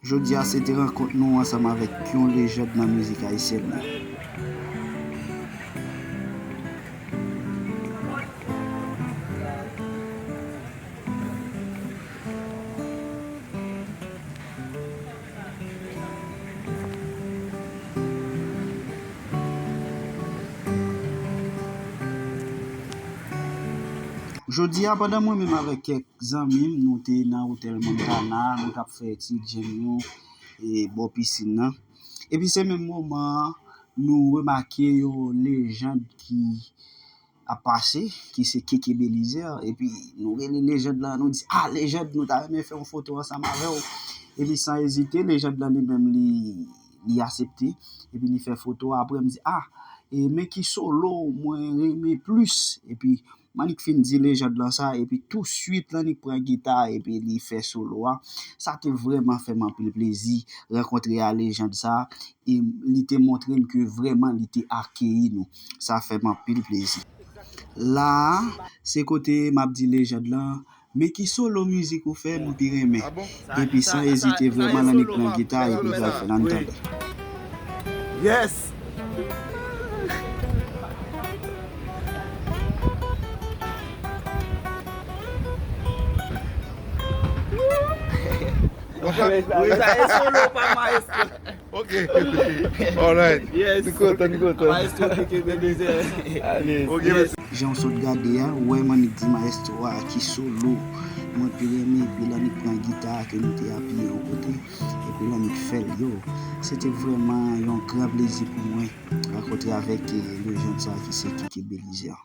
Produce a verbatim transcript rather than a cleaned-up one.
Jodi a se te rankont nou ansanm avèk yon lejand nan mizik ayisyèn nan. Jodi a, pandan mwen menm avèk kèk zanmi m, nou te nan otèl Montana, nou t ap fè ti djèm nou e bò pisin nan. Epi se menm moman an, nou remake yon lejand ki ap pase, ki se Keke Belizaire, epi nou rele lejand lan, nou di, "Ah, lejand, nou ta renmen fè yon foto ansanm avè w." Epi san ezite, lejand lan li menm, li, li aksepte, epi li fè foto a. Apre, m di, "Ah, e men ki solo mwen renmen plis." Epi m annik fin di lejand lan sa, epi touswit l annik pran gita, epi li fè solo a. Sa te vrèman fè m anpil plezi rankontre a lejand sa, e li te montre m ke vrèman li te akeyi nou. Sa fè m anpil plezi. La a, se kote m ap di lejand lan, "Men ki solo mizik ou fè m pi renmen?" Epi san ezite, vrèman, l annik pran gita, epi l pral fè l, ann tande. Yes! Sa e solo pa maestro. Ok. Alright. Yes. Nou kontan, nou kontan. Maestro Keke Belizaire. Alè. Ok, mèsi. Jan w sot gade a, ou wè m annik di maestro a ki solo mwen pi renmen, epi l annik pran gita ke nou te apiye yon kote, epi l annik fè l. Yo, se te vrèman yon gran plezi pou mwen rankontre avèk, eh, lejand sa ki se Keke Belizaire.